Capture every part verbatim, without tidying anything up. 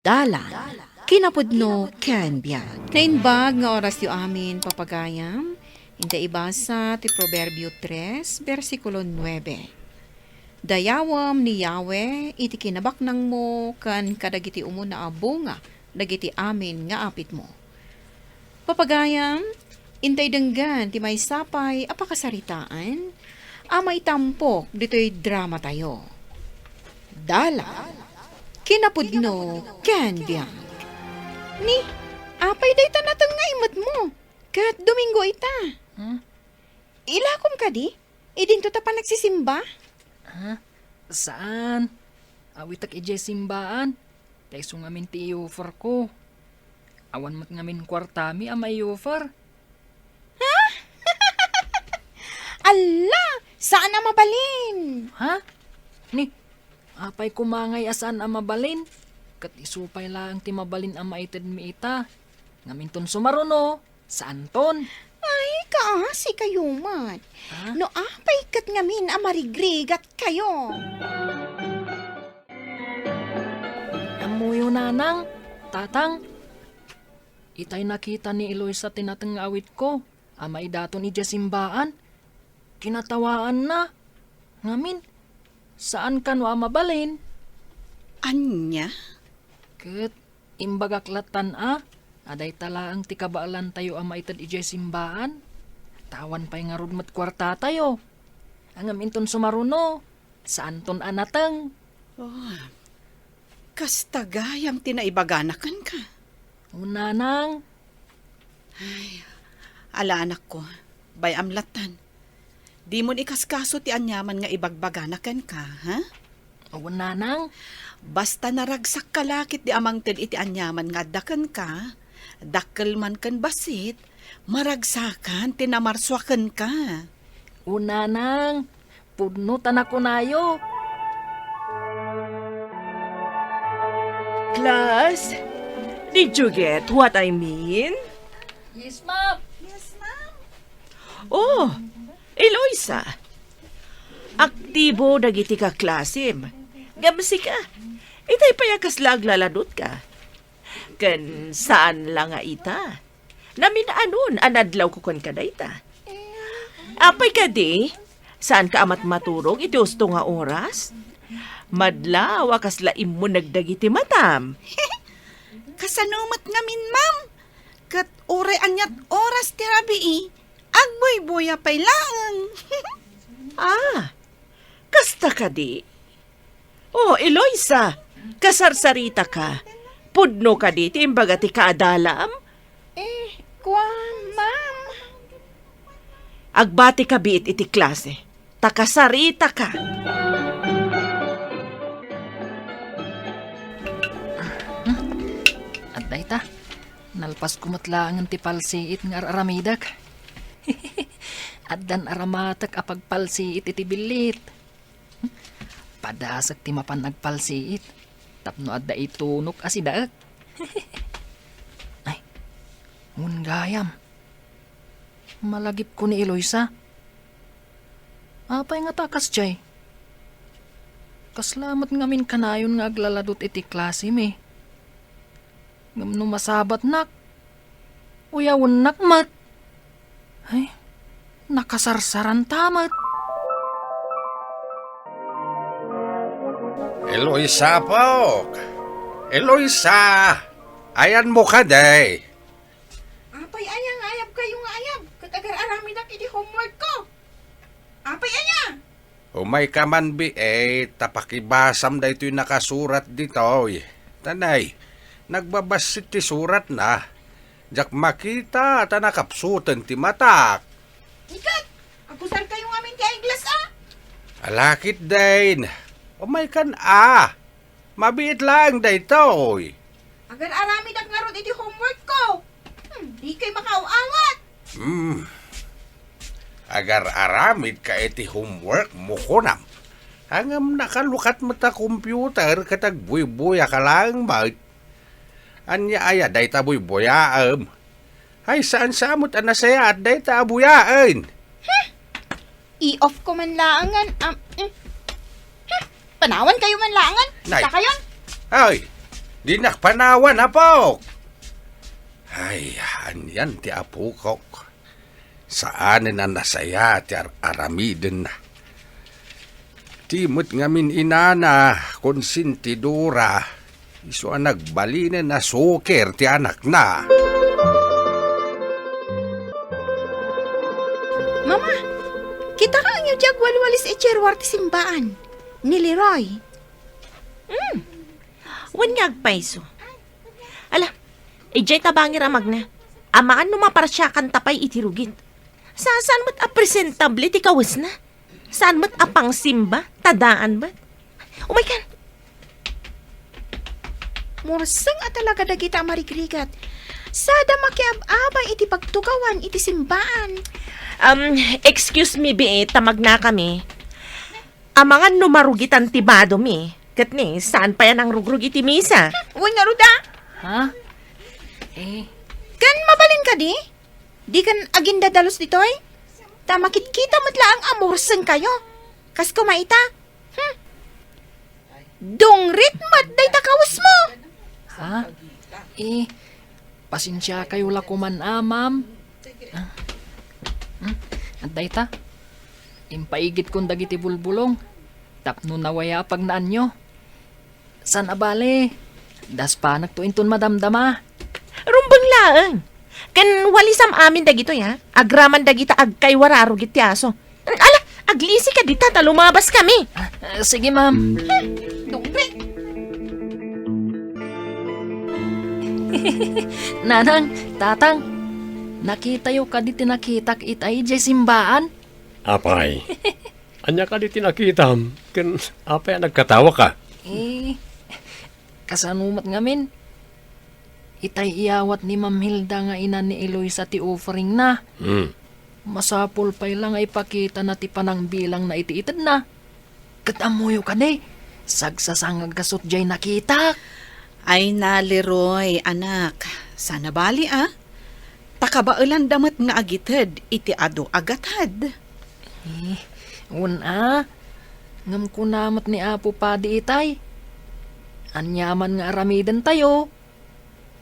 Dalan, kinapudno ken biag. Naimbag nga orasyo amin, papagayam. Inta ibasa ti Proverbio tres, bersikulo nuebe. Dayawem ni Yahweh iti kinabaknangmo ken kadagiti umuna a bunga dagiti amin nga apitmo. Papagayam, intay denggen ti maysa pay a pakasaritaan a maitampok ditoy dramatayo. Dalan, kinapudno ken biag. Ni, apay dayta nateng nga imetmo? Ket Domingo ita. Hmm? Ilakom kadi? Idinto ta panagsisimba? Ah, saan. Awitek idiay simbaan. Ta isu ngamin ti i-offer ko. Awan met ngamin kuartami a mai-offer. Ha? Alla, saan a mabalin. Ha? Ni, apay koma ngay a saan a mabalin? Ket isu pay laeng ti mabalin a maitedmi ita. Ngaminton sumaruno, saanton. Ay, kaasi kayo met. Ha? No apay ket ngamin a marigrigat kayo. Ammoyo, nanang, tatang, itay nakita ni Eloisa ti nateng nga awitko a maidaton idiay simbaan. Kinatawaanna. Ngamin, saan kano a mabalin. Ania? Ket imbagak lattan a, a dayta laeng ti kabaelantayo a maited idiay simbaan. Ta awan pay ngarud met kuartatayo. Ngem inton sumaruno, saanton a nateng. Oh, kasta gayam ti naibagana kenka. O, nanang. Ay, ala, anakko, bay-am lattan. Dimon ikaskaso ti aniaman nga ibagbagana kenka, ha? Wen, nanang. Basta naragsakka la ketdi a mangted iti aniaman nga adda kenka, dakkel man ken bassit, maragsakan ti namarsua kenka. O, nanang, pudno ta nakunayo. Class, did you get what I mean? Yes, ma'am. Yes, ma'am. Oh, Eloisa. Aktibo dagiti kaklasem. Ngem sika, itay pay a kasla aglaladutka. Ken saan la nga ita. Namin-anon a nadlawko kenka dayta. Apay kadi, saanka a matmaturog iti husto nga oras? Madlaw a kasla immuneg dagiti matam. Kasano met ngamin, ma'am? Ket uray aniat oras ti rabii, agbuybuya pay laeng. Ah, kasta kadi? Oh, Eloisa, kasarsaritaka. Pudno kadi ti imbaga ti kaadalam? Eh, kuan, ma'am. Agbatika biit iti klase, ta kasaritaka. Hmm? Adda ita. Nalpasko met laengen ti palsiit nga ar-aramidek. Addan aramatek a pagpalsiit iti billit. Padasek ti mapan agpalsiit tapno adda itunok a sidaek. Ay, ngungayam. Malagipko ni Eloisa. Apay ngata a kasdiay? Kasla met ngamin kanayon nga aglaladut iti klasem. Ngem no masabatnak, uyawennak met. Ay, nakasarsaranta met. Eloisa, apok! Eloisa! Ayanmo kadi? Apay aya nga ayabkayo nga ayab? Ket agar-aramidak iti homework ko. Apay aya? Umayka man biit ta pakibasam daytoy nakasurat ditoy. Tanay, nagbabassit ti suratna. Diak makita ta nakapsuten ti matak. Ikat, agusarkayo ngamin ti eyeglass, a? Ala ketdin. Umaykan a. Mabiit laeng daytoy. Agar-aramidak ngarud iti homework ko. Hmm, dikay makaaw-awat. Hmm. Agar-aramidka iti homework mo, kunam. Ngem nakalukat met a computer ket agbuybuya ka laeng met. Ania aya dayta buybuyaem? Ay, saan sa met a nasayaat dayta a buyaen. Hmm. I-off ko man laengen, am, mm. Hmm. Panawan kayo man laengen. Nay. Sa kayon? Ay, Dinak panawan, apok! Ay, anian ti apokok. Saanen a nasaya ti ar-, aramidenna. Ti met ngamin inana, konsentidora, isu a nagbalinen a suker ti anakna. Mama, kita ka anya di agwalwalis iti ruar ti simbaan. Ni Leroy. Hmm. Wen nga agpayso. Ala, idiay tabangir a magna. Amangan no maparsiakan ta pay iti rugit. Sa-, saan met a presentable ti kawesna? Saan met a pangsimba? Tadaan met? Umaykan! Murseng a talaga dagita a marigrigat. Sada makiab-abay iti pagtugawan iti simbaan. Um, excuse me, Bi, ta magnakami. Amangan no marugitan ti badomi, ket ni, saan pay a nangrugrug iti misa? Wen ngarud a? Ha? Eh. Ken mabalin kadi? Dikan agindadalus ditoy? Ta makitkita met laeng a mursengkayo. Kas koma ita? Hmm. Dungrit met dayta kawesmo! Ha? Eh, pasensiakayo la koman a, ma'am. Ah. Hmm? Adda ita? Impaigidkon dagiti bulbulong tapno nawaya a pagnaanyo. Saan a bale, daspanekto inton madamdama. Rumbeng laeng. Ken walisam amin dagitoy, ha? Agraman dagita agkaywa a rugit ti aso. Ala, aglisi ka dita ta lumabaskami. Ah, sige, ma'am. Dungri. Nanang, tatang, nakitayo kadi ti nakitak itay idiay simbaan? Apay, ania kadi ti nakitam? Ken apay a nagkatawaka? Eh, kasano met ngamin? Itay iyawat ni Ma'am Hilda nga ina ni Eloisa ti offeringna. Hmm. Masapul pay la nga ipakitana ti panangbilangna iti itedna. Ket ammoyo kadi, sagsasangagkasut diay nakitak. Ay na, Leroy, anak, saan a bali a? Ta kabaelanda met nga agited iti adu a gatad. Eh, wen a, ngem kuna met ni Apo Padi itay, aniaman nga aramidentayo,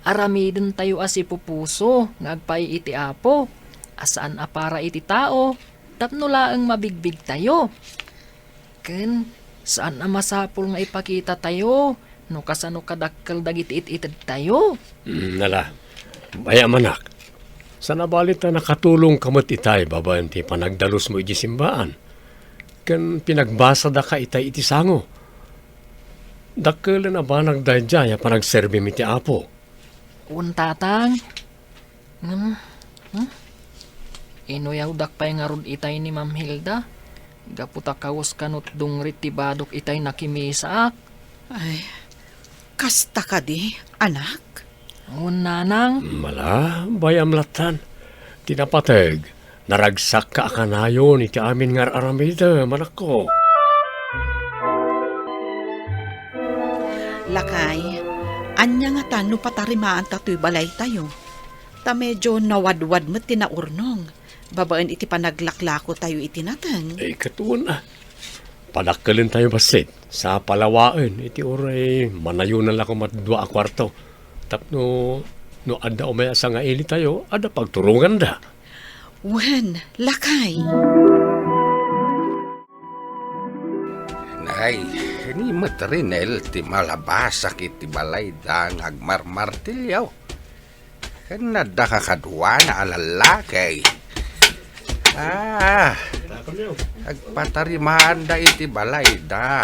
aramidentayo a sipupuso nga agpaay iti Apo, a saan a para iti tao, tapno laeng mabigbigtayo. Ken saan a masapul nga ipakitatayo no kasano kadakkel dagiti it-itedtayo. Mm, ala, bay-am, anak. Saan a bali ta nakatulongka met itay babaen ti panagdalusmo idiay simbaan. Ken pinagbasadaka itay iti sango. Dakkelen a banag daydiay a panagserbim iti Apo. Wen, tatang. Ngem, hmm? Inuyawdak pay ngarud itay ni Ma'am Hilda, gapu ta kawes kano dungrit ti badok itay nakimisaak. Ay, kasta kadi, anak? Wen, nanang. Ala, bay-am lattan. Ti napateg, naragsakka a kanayon iti amin nga ar-aramidem, anakko. Lakay, ania ngata no patarimaanta toy balaytayo? Ta medio nawadwad met ti naurnong babaen iti panaglaklakotayo iti nateng. Ay, ket wen a. Padakkelentayo bassit. Sapalawaen iti uray manayonan la koma dua a kuarto. Tapno no adda umay a sangailitayo, adda pagturonganda. Wen, lakay. Nay, ni met Rinel ti malabasak iti balayda nga agmarmartilyo. Ken adda kakaduana a lallaki. Ah, agpatarimaanda iti balayda.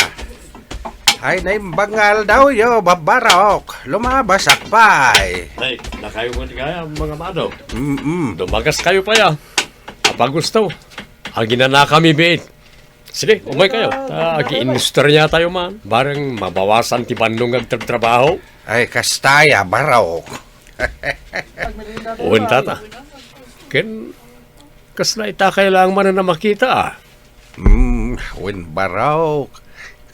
Ay, naimbag nga aldawyo, Babarok. Lumabasak pay. Ay, nakayo mo di kaya, mga mado. Mm-mm. Dumagas kayo pa ya. Apa gusto? Aginanakami biit. Sige, umay kayo. Ta, agiinustorya tayo man. Bareng mabawasan ti bannong agtrabtrabaho. Ay, kasta ya, Barok. Wen, tata. Ken, kasla ita kailangan man na makita, ah. Hmm, wen, Barok.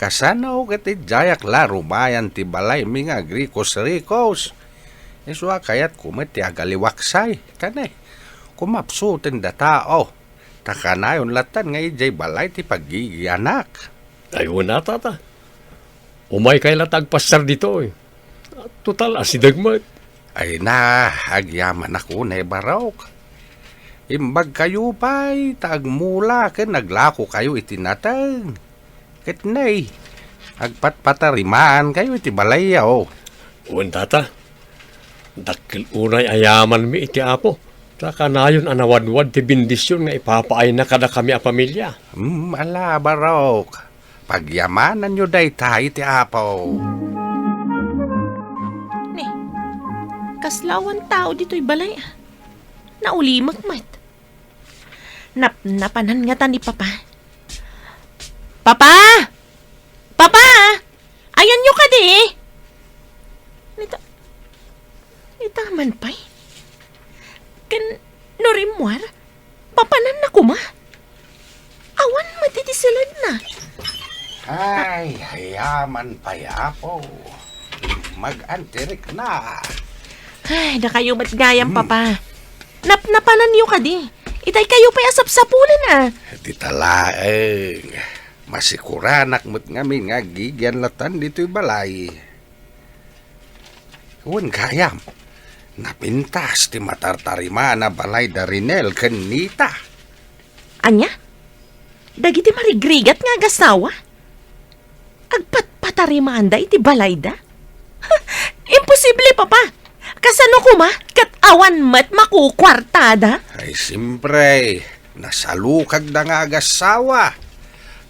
Kasano ket idiayak la rumayan ti balaymi nga agrikos-rikos? Isu a kayatko met ti agaliwaksay. Kane, kumapsuten da tao. Ta kanayon lattan nga idiay balay ti paggigianak. Ay, una, tata. Umay kay la ta agpassar ditoy. Total, asideg met. Ay na, agyamanak unay, Barok. Imbagkayo pay ta agmula ken aglakokayo iti nateng. Ket nay, agpatpatarimaankayo iti balayyo. Wen, Tata, dakkel unay a yamanmi iti Apo, ta kanayon a nawadwad ti bendision nga ipapaayna kadakami a pamilia. Hmm, ala, Barok. Pagyamananyo dayta iti Apo. Ni, kasla awan tao ditoy balay, a. Naulimek met. Napnapanan ngata ni Papa. Papa! Papa! Ayanyo kadi? Nita-, nitaman pay? Ken no rimmuar, papananna koma? Awan met iti siledna. Ay, yaman pay, Apo. Mag-antirikna. Ay, dakayo met gayam, Hmm. Papa. Napnapananyo kadi. Itay kayo pay a sapsapulen, a. Dita laeng. Masikuranak met ngamin nga agigian latan ditoy balay. Wen gayam, napintas ti matartarimaan a balay da Rinel ken Nita. Ania? Dagiti marigrigat nga agasawa? Agpatpatarimaanda iti balayda? Imposible, Papa! Kasano koma ket awan met makukuartada? Ay, simpre, nasalukagda nga agasawa.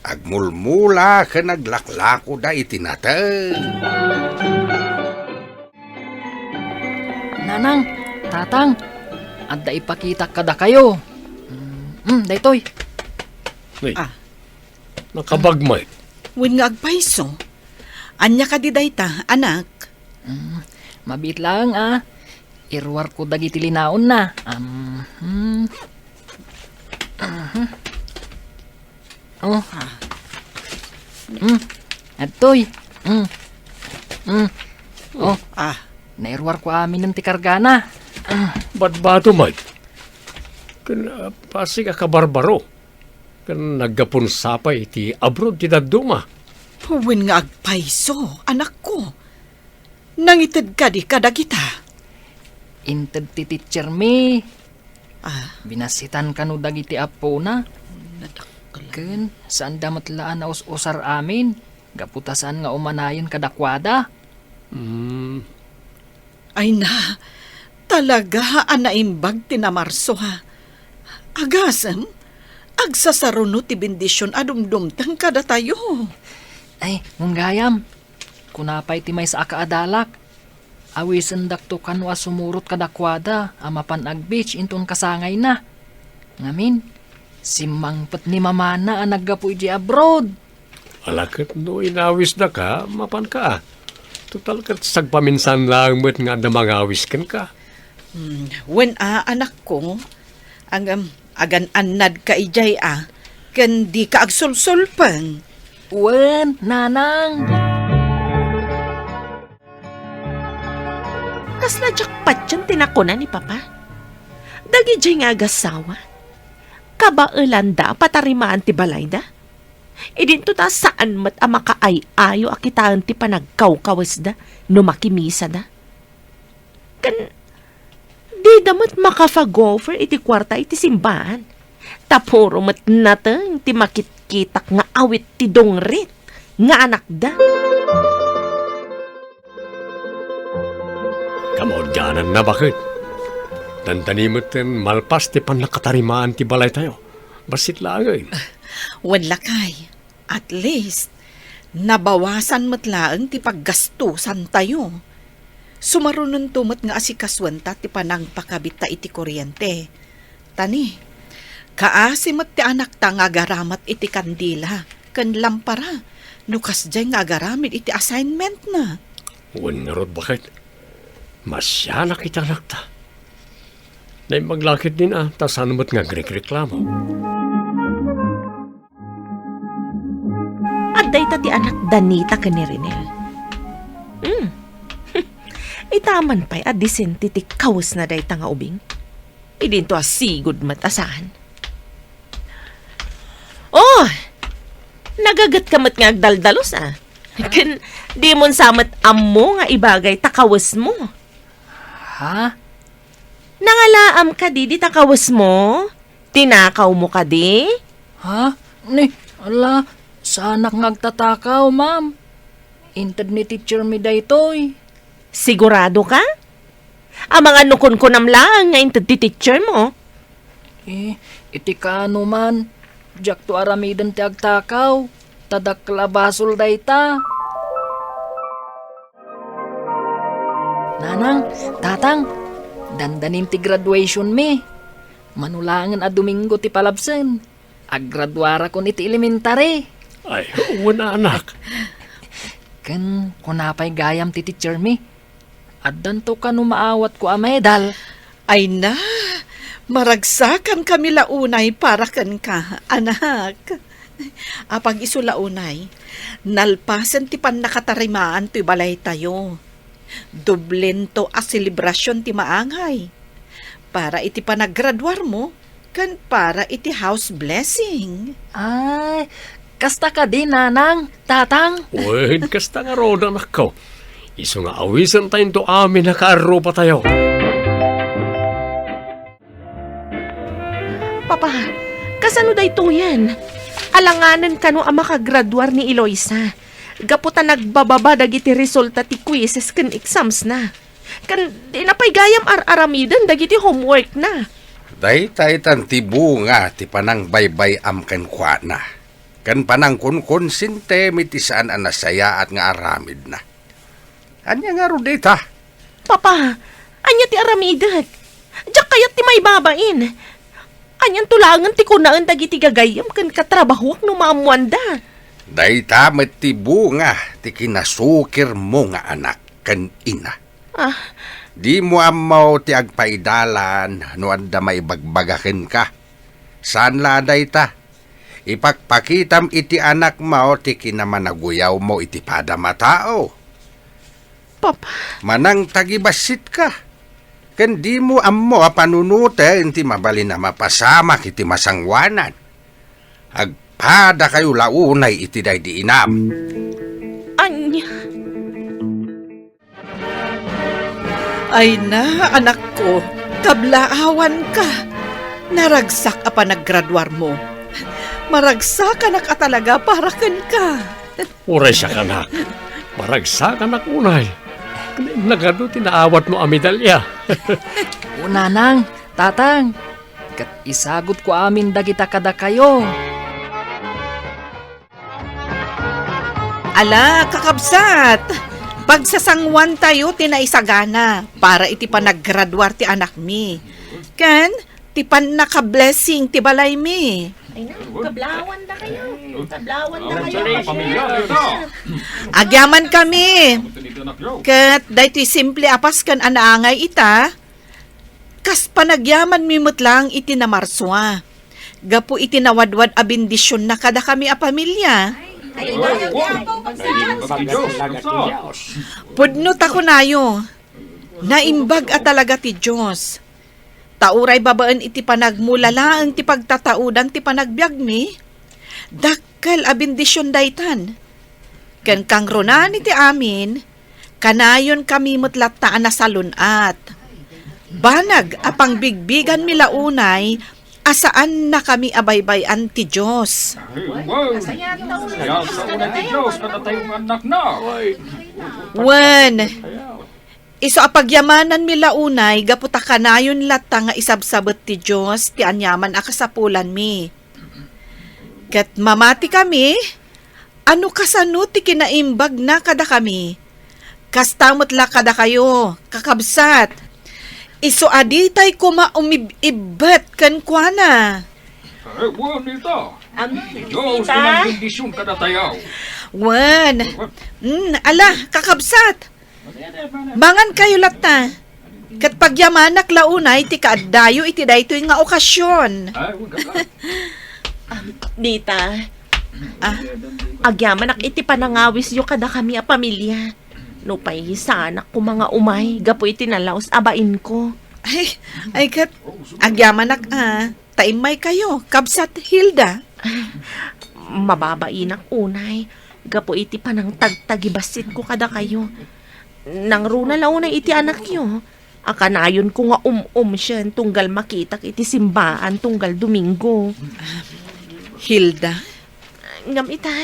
Agmulmula ken aglaklakoda iti nateng. Nanang, Tatang, adda ipakitak kadakayo. Mm, mm, daytoy. Uy, Ah. Nakabag met. Wen nga agpayso. Ania kadi dayta, anak? Mm, mabiit laeng, a. Iruarko dagiti linaonna. Am, hmm. Aha. Oh. Ah. Mm. Adtoy. Mm. Mm. Oh. Ah. Nairuarko aminen ti kargana. Ah. Batbato met. Ken, ah, pasig a kabarbaro. Ken naggapun sapay iti abroad ti dadduma. Wen nga agpayso, anakko. Nangited kadi kadagita? Inted ti teacher mi. Ah. Binassitan kano dagiti appona. Nadakkel. Ken saanda met la a naus-usar amin, gapu ta saan nga umanayon kadakuada. Hmm. Ay na, talaga a naimbag ti namarso, ha. Agasem, agsasaruno ti bendision a dumdumteng kadatayo. Ay, ngem gayam, kuna pay ti maysa a kaadalak, awisendakto kano a sumurot kadakuada a mapan ag-beach inton kasangayna. Ngamin, simmangpet ni mamana a naggapu idiay abroad. Ala ket no inawisdaka, mapanka, a. Total ket sagpaminsan laeng met nga adda mangawis kenka. Hmm, wen a, anakko, ang, um, agan-annadka idiay, a, ken dika agsulsulpeng. Wen, nanang. Kasla jackpot ti nakuna ni Papa. Dagidiay nga agasawa, kabaelanda a patarimaan ti balayda. Idinto ta saan met a makaay-ayo a kitaen ti panagkawkawesda no makimisada. Ken dida met makafag-offer iti kuarta iti simbahan. Ta puro met nateng ti makitkitak nga awit ti dungrit nga anakda. Kamaudgananna, baket. Dandani met ten malpas ti pannakatarimaan ti balaytayo. Bassit laengen. Wen, lakay, at least, nabawasan met laeng ti paggastusantayo. Sumarunonto met nga asikasoenta ti panangpakabitta iti kuryente. Ta ni, kaasi met ti anakta nga agaramat iti kandila ken lampara no kasdiay nga agaramid iti assignmentna. Wen ngarud, baket. Masianak iti anakta. Naimbag la ketdin a, ta saan met nga agrekreklamo. Adda ita ti anak da Nita ken ni Renel. Hmm. Itaman pay a disente ti kawesna dayta nga ubing. Idinto a sigud met a saan. Oh! Nagagetka met nga agdaldalus, a. Ken dimon sa met ammo nga ibagay ta kawesmo. Ha? Nangalaam kadi dita kawesmo? Tinakawmo kadi? Ha? Ni, ala, saanak nga agtatakaw, ma'am. Inted ni teacher mi daytoy. Sigurado ka? Amangan no kunkunam laeng nga inted ti teacher mo. Eh, iti kaano man, diakto aramiden ti agtakaw, ta dakkel a basol dayta. Nanang, tatang, dandanin ti graduation mi. Mano laengen a Domingo ti palabsen. Aggraduarakon iti elementary. Ay, wen, anak. Ken kuna pay gayam ti teacher mi? Addanto kano maawatko a medal? Ay na, maragsakan kami la unay para kenka, anak. Apag isu la unay, nalpasen ti pannakatarimaan toy balaytayo. Doblento a selebrasion ti maangay. Para iti panagraduarmo, ken para iti house blessing. Ay, kasta kadi, nanang, tatang? Wen, kasta ngarud, anakko. Isu nga awisentayo amin a kaarrupatayo. Papa, kasano daytoyen? Alanganen kano a makagraduar ni Eloisa, gapu ta nagbababa dagiti resulta ti quizzes ken exams na. Ken dina pay gayam ar-aramiden dagiti homework na. Dayta itan ti bunga ti panangbaybay-am kenkuana, ken panangkonkonsentem iti saan a nasayaat nga aramidna. Ania ngarud dayta? Papa, ania ti aramidek? Diak kayat ti maibabain. Anianto laengen ti kunaen dagiti gagayyem ken katrabahuak no maammoanda? Dayta met ti bunga ti kinasukirmo nga anak ken ina. Ah. Dimo ammo ti agpaidalan no adda maibagbaga kenka. Saan la a dayta. Ipakpakitam iti anakmo ti kinamanaguyawmo iti padam a tao. Papa. Manangtagibassit ka. Ken dimo ammo a panunoten ti mabalin a mapasamak iti masangoanan. Agpadakayo la unay iti daydi inam. Ania? Ay na, anakko, kablaawanka. Naragsak a panagraduarmo. Maragsakanak a talaga para kenka. Uray siak, anak. Maragsakanak unay. Nagadu ti naawatmo a medalya. O nanang, tatang, ket isagutko amin dagita kadakayo. Ala, kakabsat, pagsasanguantayo ti naisagana para iti panaggraduar ti anakmi, ken ti pannakablessing ti balaymi. Ay na, kablaawan da kayo. Kablaawan da kayo. Agyamankami. Ket daytoy simple a Pasken a naangay ita, kas panagyamanmi met laeng iti namarsua, gapu iti nawadwad a bendisionna kadakami a pamilia. Ay, ay, ay, ay, ay. Pudno ta kunayo, naimbag a talaga ti Dios. Ta uray babaen iti panagmula laeng ti pagtataudan ti panagbiagmi, dakkel a bendision daytan. Ken kangrunaan iti amin, kanayonkami met latta a nasalun-at. Banag a pangbigbiganmi la unay a saannakami a baybay-an ti Dios. Wen, siasao na ti Dios kadatayo nga annakna. Wen, isu a pagyamananmi la unay gapu ta kanayon latta nga isabsabet ti Dios ti aniaman a kasapulanmi. Ket mamatikami, a no kasano ti kinaimbagna kadakami. Kasta met la kadakayo, kakabsat. Isu a ditay koma umib-ibbet kenkuana. Eh, wen ita. Amen. Ti Dios ti mangbendision kadatayo. Wen. Mm, ala, kakabsat. Mangankayo latta. Ket pagyamanak la unay ti kaaddayo iti daytoy nga okasion. Ay, wen, kakabsat. Dita, ah, agyamanak iti panangawisyo kadakami a pamilia. Nupay saanak koma nga umay gapu iti nalaus a bainko. Ay, ay ket, agyamanak a, ta immaykayo, Kabsat Hilda. Mababainak unay, gapu iti panangtagtagibasitko kadakayo. Nangruna la unay iti anakyo a kanayonko nga um-umsien tunggal makitak iti simbaan tunggal Domingo. Hilda? Ngem ita,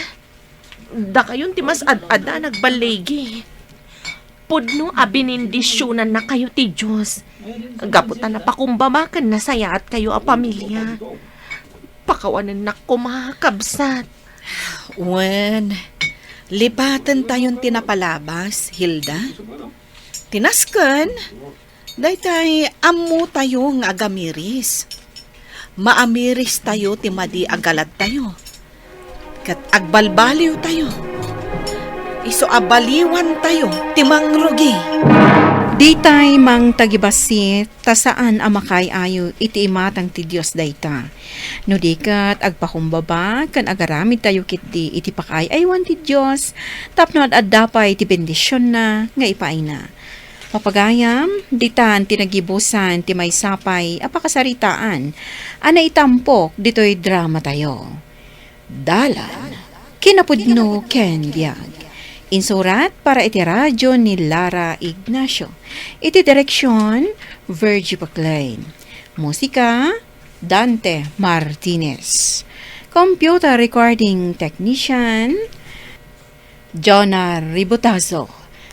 dakayon ti mas ad-adda a nagballigi. Pudno a binendisionannakayo ti Dios gapu ta napakumbaba ken nasayaatkayo a pamilia. Pakawanennak koma, kabsat. Wen, lipatentayon ti napalabas, Hilda. Ti nasken, daytay ammotayo nga agamiris. Maamiristayo ti madi a galadtayo. Ket agbalbaliwtayo. Isu a baliwantayo ti mangrugi. Ditay mangtagibassit ta saan a makaay-ayo iti imatang ti Dios dayta. No di ket agpakumbaba ken agaramidtayo ketdi iti pakaay-aywan ti Dios tapno ad-adda pay ti bendisionna nga ipaayna. Papagayam, ditan ti nagibusan ti maysa pay a pakasaritaan a naitampok ditoy dramatayo. Dalan, kinapudno ken biag. Insurat para iti radyo ni Lara Ignacio. Iti direksyon, Virgie Paclain. Musika, Dante Martinez. Computer recording technician, Jonah Ributazo.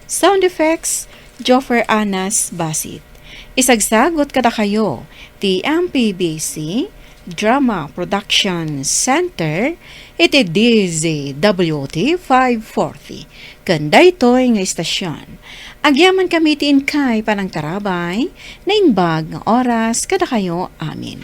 Sound effects, Joffer Anas Basit. Isagsagut kadakayo ti M P B C Drama Production Center iti D Z W T five forty. Ken daytoy nga istasyon, agyamankami ti inkay panangtarabay, naimbag nga oras kadakayo amin.